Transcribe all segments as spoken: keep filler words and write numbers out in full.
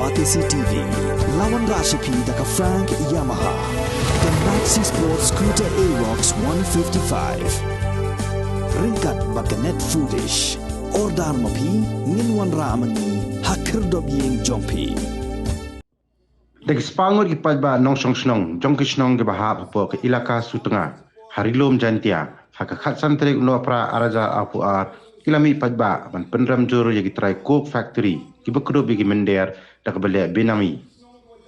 Batesi T V, la wanrah sha phi da ka Frank Yamaha, ka Maxi Sport Scooter Aerox one fifty-five. Ryngkat bad ka Net Foodish. Order ma phi, ngin wanrah ma ngi ha khyrdop ïing jong phi. Da ki spah ngut ki paidbah nongshong shnong jong ki shnong kiba hap hapoh ka Elaka Sutnga, ha Ri-lum Jaintia, ha ka khatsan tarik u Nohprah ar hajar arphew ar, ki la mih paidbah ban pynrem jur ïa ki trai Coke Factory kiba kdup ïa ki mynder da kaba leh benami.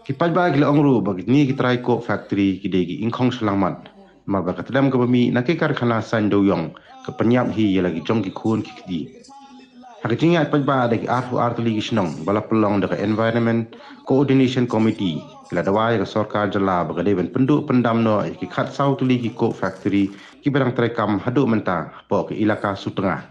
Ki paidbah ki la ong ruh ba kine ki trai Coke Factory ki dei ki ingkhong shyllangmat, namar ba ka tdem kaba mih na ki karkhana saiñ dewiong ka pynïap hi ïa la ki jong ki khun ki kti. Ha ka jingïaid paidbah da ki arphew ar tylli ki shnong ba la pynlong da ka Environment Coordination Committee, ki la dawa ïa ka sorkar jylla ba ka dei ban pynduh pyndam noh ïa ki khatsaw tylli ki Coke Factory kiba dang treikam haduh mynta hapoh ka Elaka Sutnga.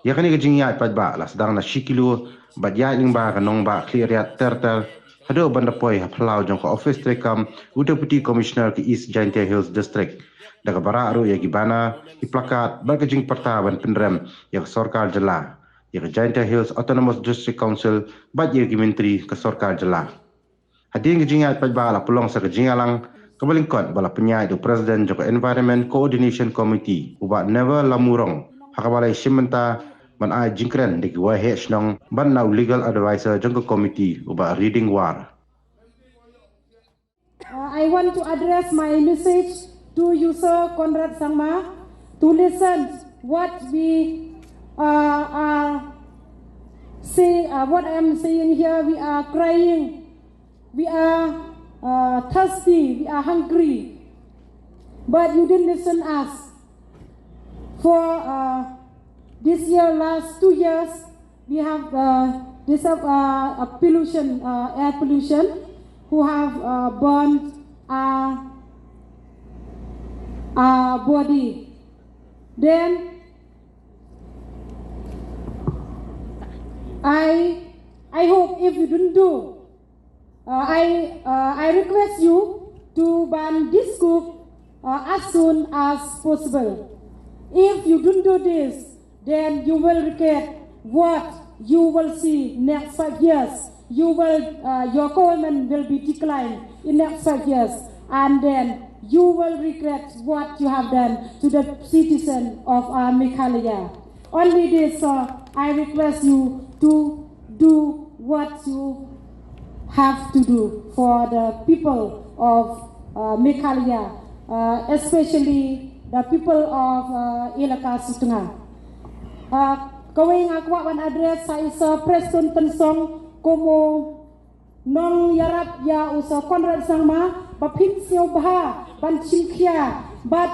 Ïa kane ka jingïaid paidbah la sdang na shi kilo bad ïaid lyngba ka nongbah Khliehriat ter ter haduh ban da poi ha phyllaw jong ka ophis treikam u Deputy Commissioner ka East Jaintia Hills District, da kaba rah ruh ïa ki banner, ki placard bad ka jingpyrta ban pynrem ïa ka sorkar jylla, ïa ka Jaintia Hills Autonomous District Council bad ïa ki myntri ka sorkar jylla. Hadien ka jingïaid paidbah la pynlong sa ka jingïalang kaba lyngkot ba la pynïaid da u President jong ka Environment Coordination Committee, u Bah Never Lamurong, ha kaba la ïashim bynta ban ai jingkren da ki waheh shnong bad na u Legal Advisor jong ka Committee, u Bah Riding War. Uh, I want to address my message to you, Sir Conrad Sangma, to listen what we uh, are say, uh, what I am saying here. We are crying, we are uh, thirsty, we are hungry, but you didn't listen us. For uh, this year, last two years, we have uh, this have uh, a pollution, uh, air pollution, who have uh, burned our, our body. Then I I hope if you don't do, uh, I uh, I request you to ban this Coke uh, as soon as possible. If you don't do this, then you will regret what you will see next five years. You will, uh, your government will be declined in next five years, and then you will regret what you have done to the citizen of uh, Meghalaya. Only this, uh, I request you to do what you have to do for the people of uh, Meghalaya, uh, especially the people of uh, Elaka Sutnga. Uh, kawei nga kwah ban address sa isa Preston Tynsong kum u nongïarap ïa u Sir Conrad Sangma ba phin sngewbha ban chimkhia bad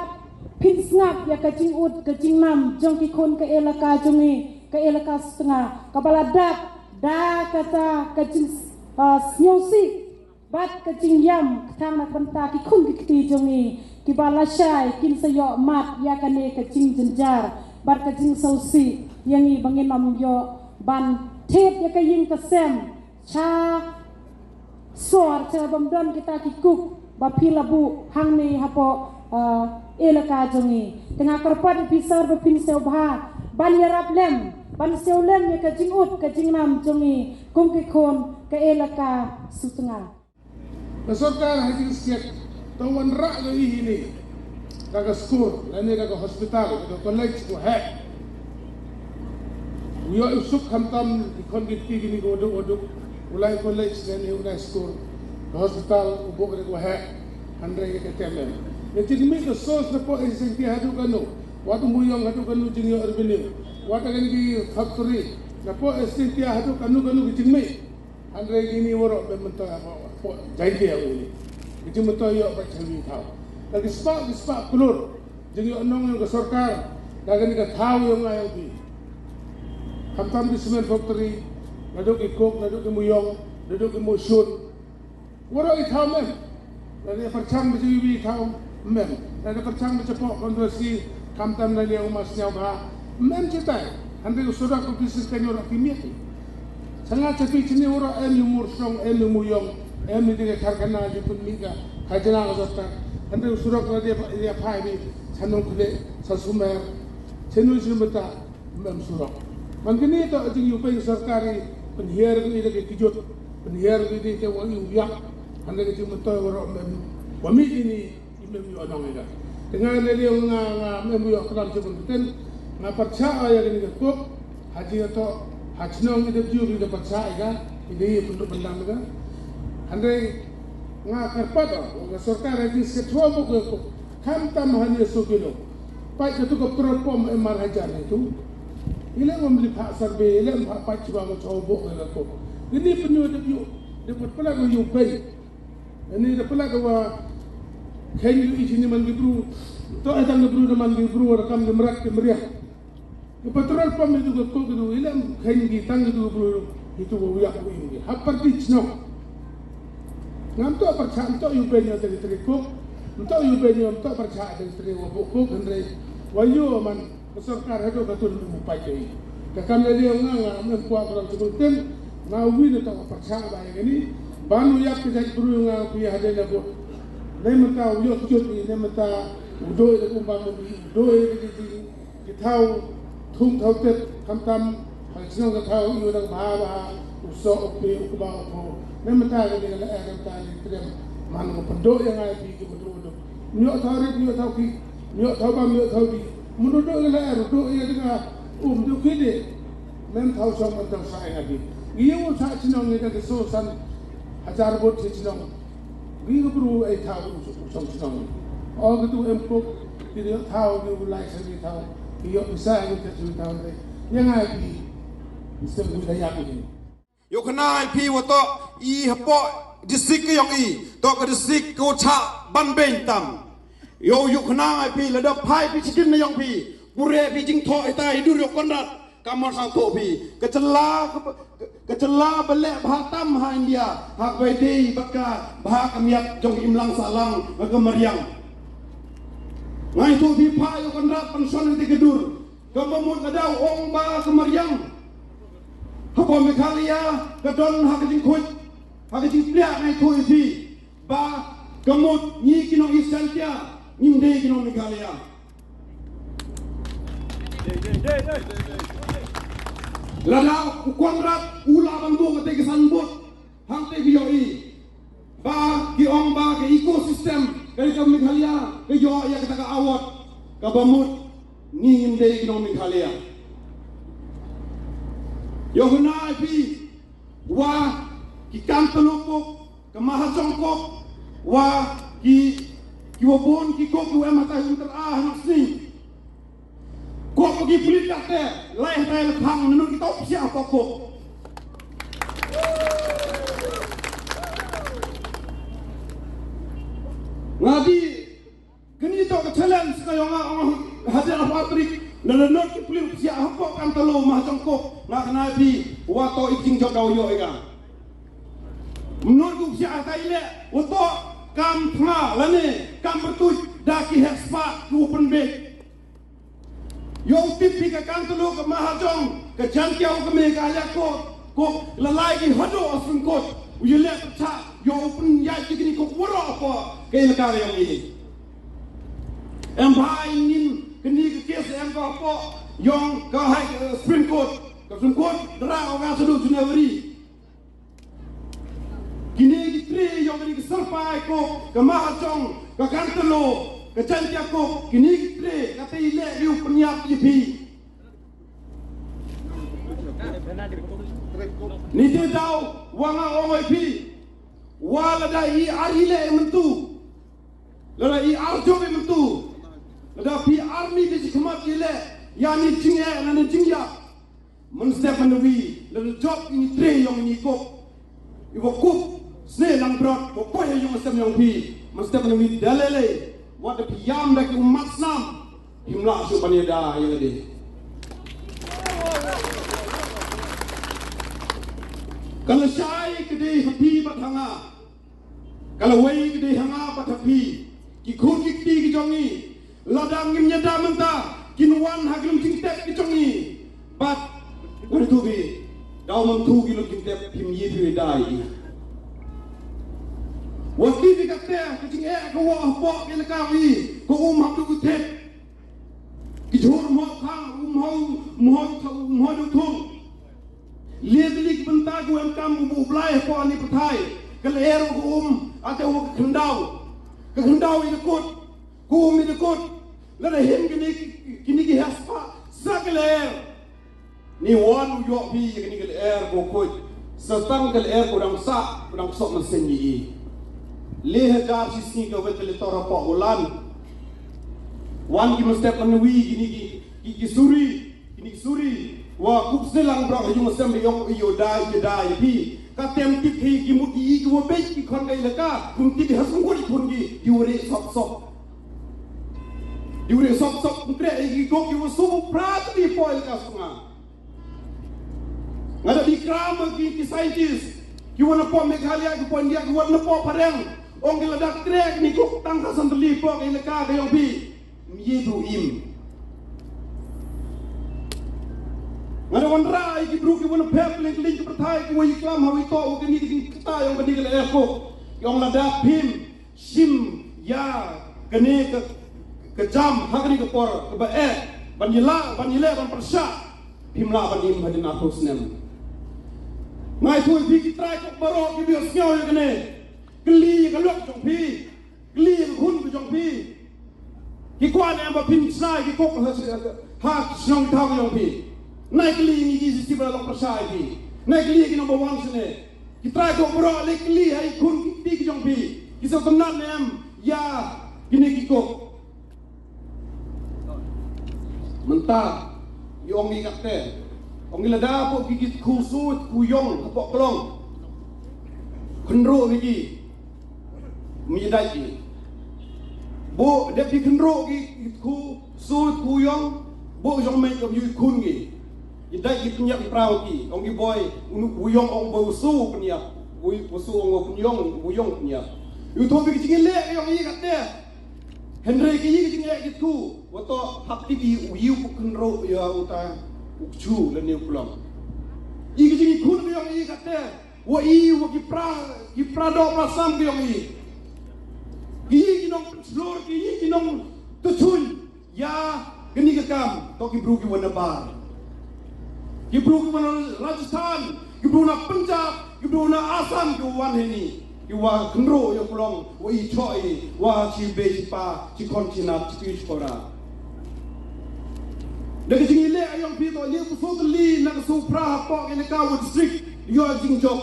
phin sngap ïa ka jingud ka jingnam jong ki khun ka Elaka jong ngi, ka Elaka Sutnga, kaba la dap da kata ka jing uh, sngewsih bad ka jingïam kthang na ka bynta ki khun ki kti jong ngi kiba lashai kin sa ïoh mad ïa kane ka jingjynjar bad ka jingsngewsih ïa ngi ba ngin ym ïoh ban thied ïa ka ïing ka sem. Sha sor sha bym don kita ki Coke ba phi la buh hangne hapoh uh, Elaka jong ngi. Te nga kyrpad ïa phi Sir ba phin sngewbha ban ïarap lem, ban sngewlem ïa ka jingud ka jingnam jong ngi kum ki khun ka Elaka Sutnga. Ka sorkar ha jingsngewsih to wanrah ïa i hini da ka skul lane da ka hospital, da ka college, ko heh. U ïoh u suk khamtam ki khon ki kti kine ko waduk waduk, u lai college lane u lai skul, ka hospital u buh da ko heh. Hynrei ka tem em. Ka jingmih ka source napoh East Jaintia haduh kano, wat u Mooiong haduh kano jingïoh revenue, wat kane ki factory napoh East Jaintia haduh kano kano ka jingmih. Hynrei kine waroh mem myntoi hapoh Jaintia ïa u ini. Ki jingmyntoi ïoh bad chawi thaw. Da ki spah ki spah klur jingïoh nong ïa ka sorkar da kane ka thaw ïa nga ïa phi. Khamtam ki cement factory, naduh ki Coke, naduh ki Mooiong, naduh ki Mooshun. Waroh i thaw mem. Lada pyrshang ba jingïohi thaw mem. Lada pyrshang ba shapoh controversy khamtam lada ïa u ma sñiawbha mem chitai. Hynrei u surok u phi sngewthuh ka ñiewrok phi miet. Sngewthuh phi chini waroh em ïa u Moorshrong, em ïa u Mooiong, em ïa ka karkhana jingpynmih ka khajna ka sorkar. Hynrei u surok lada ïa phai beit sha Nongkhlieh, sha Sumer, chini chini bynta mem surok. Man kane to jingïohi sorkar i pynhiar ka i da ka kjut. Pynhiar ïa ki dei te wa ïa u ïap. Hynrei ka jingmyntoi waroh mem wa mih ïa ini i mem ïoh nong ïa ka. Te nga ne lei nga nga mem ïoh klam jingmyntoi. Nga pyrshah ïa kane ka kop. Ha jingïatoh ha chnong i dep jur i dep pyrshah ïa ka. I dei i pynduh pyndam ïa ka. Hynrei nga kyrpad ïa ka sorkar ha jingskhethuwa bok ka kop. Khamtam ha ne so kilo. Pait ka tu ka petrol pump M R Hajan itu. Ile ngam li phah survey, ile ngam phah pait chuwa ka chow bok ka kop. Ini penyu dep yu, dep put pala ko yu bai. Ini dep pala ko wa khen yu iji ni man ki bru. To ai tang ki bru ni man ki bru wa kam ni merak ki meriah. Ka petrol pump itu ka kop itu, ile ngam khen ki tang itu ka bru itu wa wiak wa yu. Hapar di chnok. Ngam to pyrshah, ngam to yu bai ni tang itu ka kop. Ngam to yu bai ni, ngam to pyrshah tang itu ka wa bok kop hynrei. Wa yu man. Ka sorkar haduh katto katne u pait ïa i. Ka kam lei lei nga nga mem kwah ka long sukul ten. Nga wi na tang pyrshah ba ïa kani. Ban u ïap ki jait bru nga phi hadien na bud. Nei mynta u ïoh kjut i, nei mynta u doi da kumba mynta u doi da ki ki thaw thung thaw tet khamtam. Ha shnong ka thaw ïoh dang bha bha u soh u phi u kba u pho. Nei mynta ka dei ka leh ka mynta ni trem. Man ka pyndoh ïa nga ïa phi ki badu badu. Ñiuh thaw rit, ñiuh thaw ki, ñiuh thaw bam, ñiuh thaw di. Mun ruh duh ïa la er, ruh duh ïa dang um, duh ki de. Mem thaw shong, mem thaw shah ïa nga di. Ngi ïa u shah chnong ngi da ki so san hajar vote shi chnong. Ngi ka bru ai thaw u shong chnong. O ka tu em kop, ki de thaw, ki u lai sa ki thaw. Ki ïoh ki sa ki ta shu thaw de. Ïa nga ki. Sem ngi da ïa ki. Ïoh khnai phi wa toh i hapoh district ka yong i, toh ka district ka wa chah ban beiñ tam. Ïoh ïoh khnai phi lada phai phi chitin na yong phi, pure phi jingthoh ita i dur ïoh Conrad, ka mon sang thoh phi. Ka chela ka chela ba leh bha tam ha India, ha bai dei bad ka bha ka miat jong imlang sahlang ka mariang. Ngai thoh phi pha ïoh Conrad pan shon ita ka dur. Kaba mut lada u ong ba ka mariang hapoh Meghalaya ka don ha ka jingkhuid, ha ka jingpliah ngai thoh ïa phi ba ka mut ngi ki nong East Jaintia ngim dei ki nong Meghalaya. Lada u Conrad u lah ban buh kata ka signboard hangta ka ïohi. Ba ki ong ba ka ecosystem ka ri ka Meghalaya ka ïoh ïa kata ka award, kaba mut ngi ngim dei ki nong Meghalaya. Ïoh khnai phi wa ki kam talo kop, ka mahajong kop, wa ki ki wa bun ki kop ki wa em hatai hunter a hanok sni. Kop ki pulit kate lai hatai la khang nanu ki tau psiah ko kop. Nga di kini to ka challenge ka yong nga ong hajar afar trik na la not ki pulit psiah ko kam talo ma jong kop nga kena di wa to i jing jok dau yo ega. Not ku psiah hatai le wa to kam thnga lane kam bertuj da ki hek spa ku open bed. Ïoh u tip phi ka kang tulu ka mahajong ka jan kiaw ka me ka aya ko ko la lai ki hado a Supreme Court u yele ka cha ïoh u pun ya ki ni ko waro ko ka ilaka yong ini. Em bha inin kini ka kes em ko ko yong ka hai Supreme Court ka Supreme Court dra o ka sadu January. Kine ki tre yong kine ki sarpai ko ka mahajong ka kantelo ka jantia ko kine ki tre ka te ile riu peniap ipi. Ni te dau wanga ongoi pi wala da i ar ile mentu lada i ar jong mentu lada pi ar ni di khmat ile ya ni jinge na ni jingya. Mynstep mynwi la jop ini tre yong ini kop. Iwa kup sne lang brot ko koy yong sem yong pi. Mynstep mynwi dalele wat da pi yam da ki umat snam. Himla su pania da ya de. Kala shai kede hapi bat hanga. Kala wei kede hanga bat hapi. Ki khun ki kti ki jong i. Lada ngim ïada mynta kin wan ha ki lum jingtep ki jong ngi. Bad wat tu bi daw man tu ki lum jingtep phim yi phi dai. Wat ti bi ka te ka jingeh ka wa hapoh ki laka wi ka um hap tu ku tep. Ki jhur mo khang um ho mo ho thung. Lia bili Bynta ka wem kam u Blai hapoh ni pathai. Ka lyer u ka um, ate u ka khyndaw. Ka khyndaw i da kut, ka um i da kut. Lada him kini, kini ki hespa sa ka lyer. Ni wan u yoh phi ya kini ka lyer ko kut. Sa tang ka lyer ko dang sa, ko dang sok masen ni i. Le hajar shi sngi ka wet ka le tor hapoh u lan. Wan ki mestep man wi kini ki, ki, ki suri. Kini suri, wa kup sne lang bra ha yung sem yong i yo da i da i phi. Ka tem tip hi ki mut i ki wa bej ki khon ka ilaka, kum tip ha sung kut i khun ki, di wari sop sop. Di wari sop sop, kum kre i ki kok ki wa sum pra tu di po ilaka sunga. Nga da di kram ki, ki scientist, ki wa na po Meghalaya, ki po India, ki wa na po Phareng. Ong ki la dak kre kini kok tang ka san tu li po ka ilaka ka yong phi. Mye du im. Nga da wanrah ïa ki briew ki wan pep leng leng ki pyrthei ki wa ïa klam ha wi to u kani ki kata ïong kani ki la eko. Ïong lada phim shim ïa kane ka, ka jam ha kane ka por kaba eh ban ïa lah ban ïa leh ban pyrshah. Phim lah ban im hadien arphew snem. Ngai thui phi ki trai kok baroh ki biang sngew ïa kane. Kylli ïa ka lok jong phi. Kylli ïa ka khun ka jong phi. Ki kwah ne em ba phin shna ïa ki kok ha, ha, ha shnong thaw ka jong phi. Nai kylli ïa ngi ki shisha ba long pyrshah ïa phi. Nai kylli ïa ki number one shane. Ki trai kok baroh le kylli ha i khun ki kti ki jong phi. Ki sa tynat ne em ïa kine ki kok. Mynta ïong ngi katte. Ong ngi lada hapoh ki, ki khu sut khu ïong hapoh klong. Khynru ngi ki. Mi dai ki. Bo dep ki khynru ki, ki khu sut khu ïong. Bo jong me jong yu khun ngi. Ki dai ki pynïap ki praw ki. Ong ki boy unu u ïong ong bo su pynïap. U, u su ong bo pynïong u ïong pynïap. Yu thon ki jingïaleh ïong ngi katte. Hynrei ki yi ki jingeh ki thu, wa to hap tip i u yi u khynru ïa uta u kchu lane u klong. Yi ki jingkhun ki yong i kate, wa i wa ki pra, ki pra doh pra sam ki yong i. Ki yi ki nong pynslur, ki yi ki nong tachun ïa kani ka kam, to ki bru ki wan na bar. Ki bru ki wan na Rajasthan, ki bru na Punjab, ki bru na Assam, ki wan hini. Ki wa khynru ïa u klong, wa i choi, wa chi be chi pa, chi khon chi nat, chi pi chi pora. Da ka jingïaleh ïong phi to, ïaleh phi sut li na ka sut pra hapoh ka elaka wa district, ïoh jingjop.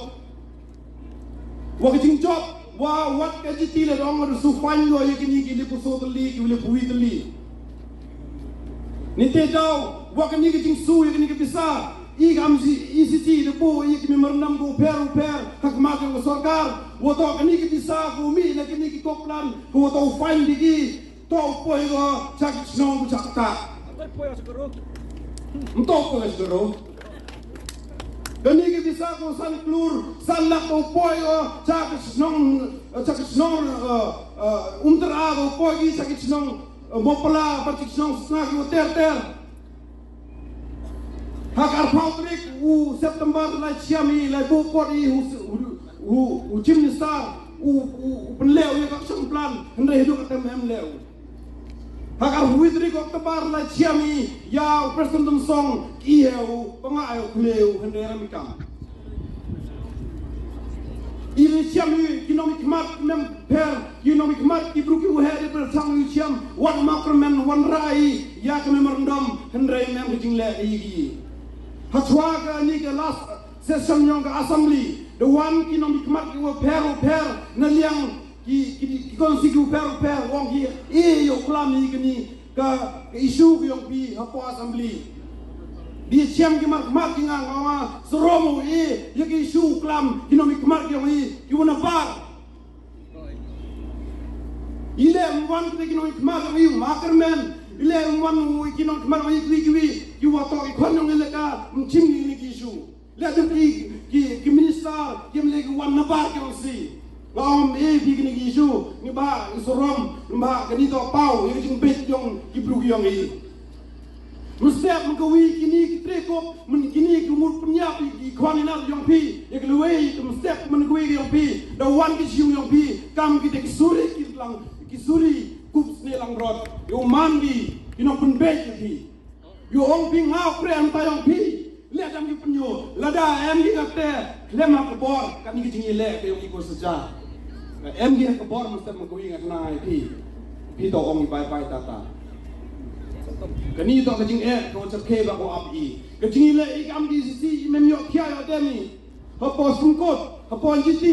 Wa ka jingjop, wa wat ka jiti le dong da su fine lo ïa kini ki lipu so tylli, ki lipu wi tylli. Ni te daw, wa kini ki jingsu ïa kini ki pisa, i kam si, i si si da po, i ki memorandum ko pher, pher, ha ka mat ka sorkar, wa to kini ki pisa ko mi na kini ki kok plan, ko wa to fine di ki, to poi ko, chak chnong ko chak ta. Mto ko le sero. Kani ki pisa ko san klur, san lak ko poi o, cha ka shnong, cha ka shnong, eh, eh, Umtara ko poi ki cha ka shnong, eh, Mopla, pa cha ka shnong Sna ki ter ter. Ha ka arphew tarik u September la chiam i, la bu kot i u, u, u, u Chief Minister, u, u, u pynleh u ïa ka action plan, hynrei hidup ka tem em leh u. Ha ka arphew tarik October la chiam i ïa u President Tynsong ki heu panga eu khleu hynrei ram i kam. I la chiam i ki nongmihkhmat mem pher ki nongmihkhmat ki bru ki u heh de pyrchang i chiam wan ma kyrmen wan rai ïa ka memorandum hynrei mem ka jingleh i ki. Ha chwa kani ka last session yong ka assembly da wan ki nongmihkhmat ki u pher u pher na liang ki, ki, ki constituency ki u pher u pher, wong ki, e, ïoh klam hi kani ka, ka issue ka yong phi hapoh assembly. Di chiam ki mar khmat ki ngang, nga, nga, sarom u, e, ïa ki issue klam ki nongmihkhmat ki yong i, ki wan na bar. I leh wan ki nongmihkhmat yong i, ma kyrmen, i leh wan ki nongmihkhmat yong i, kiwi, kiwi, ki wa to ki khon yong i leh ka, mchim ni ki issue. Leh kum ki, ki, ki minister, ki M L A ki wan na bar ki ong si. Nga ong, eh, phi kine ki issue, ngi ba, ngi sarom, ngi ba, kane to paw, ïa ka jingbit yong, ki bru ki yong i. Mynstep, man ka wi, kine ki tre kop, man kine ki mut pynïap, ki khwan ïa nar yong phi, ïa ka lawei, mynstep, man ka wi ki yong phi, da wan ki jiw yong phi, kam ki te ki suri, ki lang, ki suri, kup sne lang rot, ïa u man ki, ki nong pynbeit ïa phi. Ïa ong phi nga u pre hangta yong phi. Leh dang ki pynïoh, lada em ki kate, khlem ha ka bor, kane ka jingïaleh ka ïong i ko Saja. Em ki ha ka bor, mynstep ma ka wi nga kynang ïa phi. Phi to ong i bye bye tata. Kane to ka jingeh, ka wan sa khie ba ko ap i. Ka jingïaleh i kam ki sisi, i mem ïoh khia ïoh dem i. Hapoh Sumkot, hapoh N G T,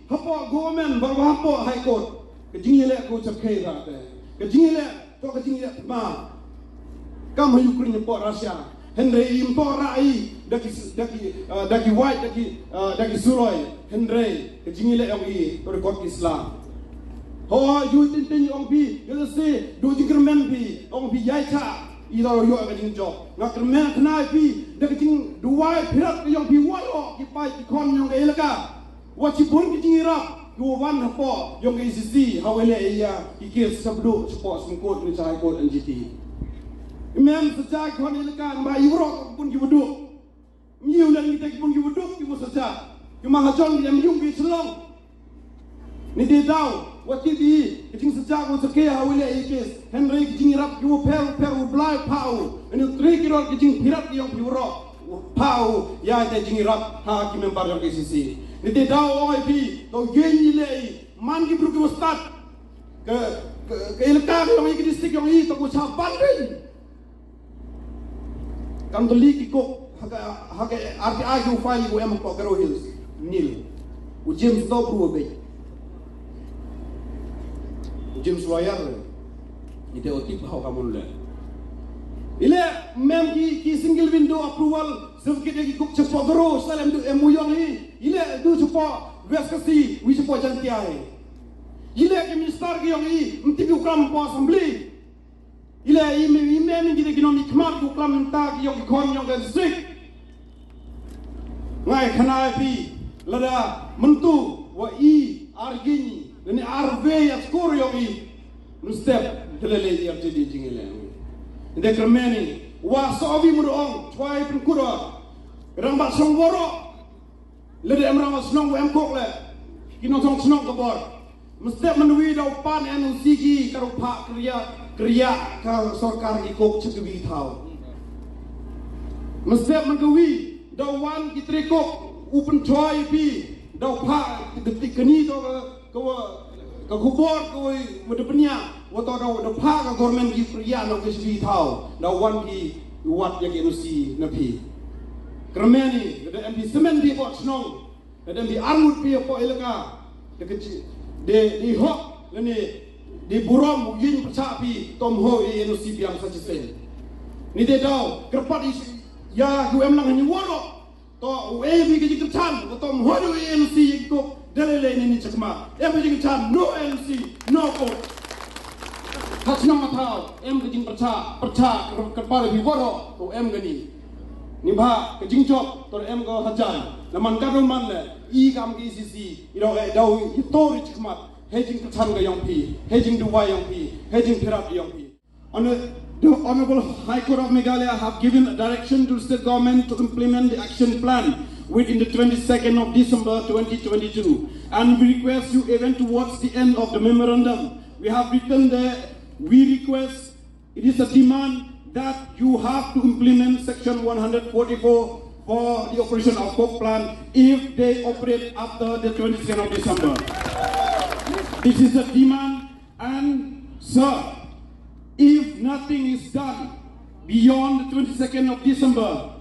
hapoh government, ba hapoh High Court. Ka jingïaleh ka wan sa khie ba te. Ka jingïaleh To ka jingïaleh thma. Kam ha Ukraine hapoh Russia. Hynrei im to ra i da ki da ki ah, da ki wait da ki ah, da ki suroi. Hynrei ka jingïaleh ong i to record ki sla. Ho yu tin tin ong phi yu da se du jingkyrmen phi ong phi ïai cha i da yu ka jingjop. Nga kyrmen khnai phi da ka jingduwai phirat ka ong phi waroh ki pai ki khon ong ka elaka. Wat shibun ki jingïarap ki wa wan hapoh ïong ka E C C ha wa leh ïa ki kes sha bduh shapoh Supreme Court ne sha High Court N G T. Mem Saja ki khon ïalehkai ba i waroh ka bun ki wa duh. Ngi u leh ngi te ki bun ki wa duh ki wa Saja. Ki ma ha jong ki em ïung ki shlong. Ni de daw wat ki di ki jingsaja ki wa sakhia ha wa leh ïa ki kes. Hynrei ki jingïarap ki wa pher u pher u Blai pha u. Ni u trei ki rot ki jingpyrap ki ïong ki waroh. Pha u ïa te jingïarap ha ki member ïong ka E C C. Ni te daw ong ïa phi to ïeng ïa leh i man ki bruk ki wa stad. Ka ka ka ïalehkai ïong i ka district ïong i to ku cha ban ring. Kam to li ki kok ha ka ha ka R T I ki u file i u em hapoh Garo Hills. Nil. U James to bru wa bej. U James lawyer. Ite u tip ha u ka mon le. I leh mem ki ki single window approval certificate ki kok shapoh Garo, sa lem du em u ïong i. I leh du shapoh West Khasi, wi shapoh Jaintia i. I leh ki minister ki ïong i, mtip u kram hapoh assembly. I leh i mem i mem ki de ki nong i khmat u klam mynta ki ïong ki khon ïong ka district. Nga ai khana ïa phi lada mynta wa i ar gini lane ar ve ïa skur ïong i. Mynstep de leh leh i ar te de jingïaleh. Ynda kyrmen i wa soh wi mut ong chwa i pynkut wa. Rangbah shnong waroh. Lada em rangbah shnong wa em kok leh ki nongshong shnong ka bor. Mynstep man wi da u pan N O C ki ka ruh phah kyrïa kyrïa ka sorkar ki kok cha ka wi thaw. Mynstep man ka wi da u wan ki trei kok u pynchoi ïa phi da u phah ki kani to ka ka wa ka khubor ka wa wa da pynïa wa to da da phah ka government ki kyrïa na ka shbi thaw da u wan ki wat ïa ki N O C na phi. Kyrmen i da em phi semen phi bot shnong. Ka dem di arngut phi hapoh elaka. Ka chi de di hok lane di burom u yin pyrchah phi tom ho i N O C biang sa chisel. Ni de daw kyrpad i ïa ki em lang ni woro. To u e bi ki jingkyrchan ko tom ho i N O C i ko de lei lei ni ni chakma. Em bi jingkyrchan no N O C no ko. Ka chnong ka thaw em ka jingpyrchah pyrchah ka kyrpad ïa phi waroh to em kani. Ni bha ka jingjop to em ka hajan. Na man ka dong man le i kam ka E C C i dong e daw i to ri chikmat. He jingkyrchan ka ïong phi, he jingduwai ïong phi, he jingpyrap ïong phi. Honor- The Honorable High Court of Meghalaya have given a direction to the state government to implement the action plan within the twenty-second of December twenty twenty-two. And we request you, even towards the end of the memorandum, we have written there, we request, it is a demand that you have to implement section one hundred forty-four for the operation of coke plant if they operate after the twenty-second of December. This is a demand, and sir, if nothing is done beyond the twenty-second of December,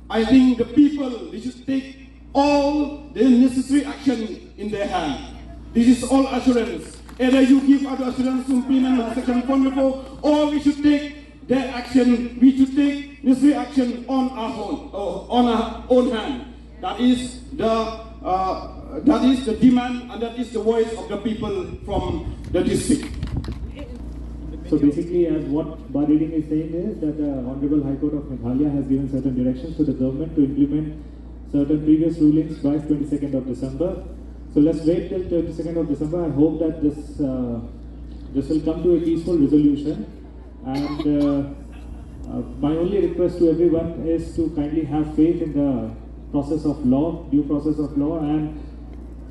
I think the people, they should take all the necessary action in their hand. This is all assurance. Either you give other assurance to implement section four hundred four, or we should take the action, we should take necessary action on our own, or on our own hand. That is the, uh, that is the demand and that is the voice of the people from the district. So basically, as what Bah Riding is saying is that the Honorable High Court of Meghalaya has given certain directions to the government to implement certain previous rulings by twenty-second of December. So let's wait till twenty-second of December. I hope that this, uh, this will come to a peaceful resolution. And, uh, uh, my only request to everyone is to kindly have faith in the process of law, due process of law. And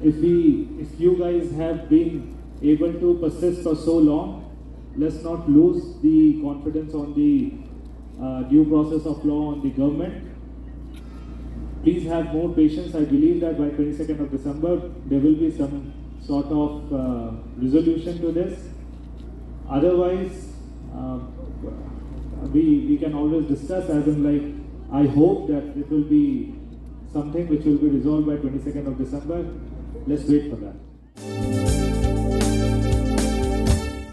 if we, if you guys have been able to persist for so long, let's not lose the confidence on the, uh, due process of law on the government. Please have more patience. I believe that by twenty-second of December, there will be some sort of uh, resolution to this. Otherwise, uh, we, we can always discuss, as in, like, I hope that it will be something which will be resolved by twenty-second of December. Let's wait for that.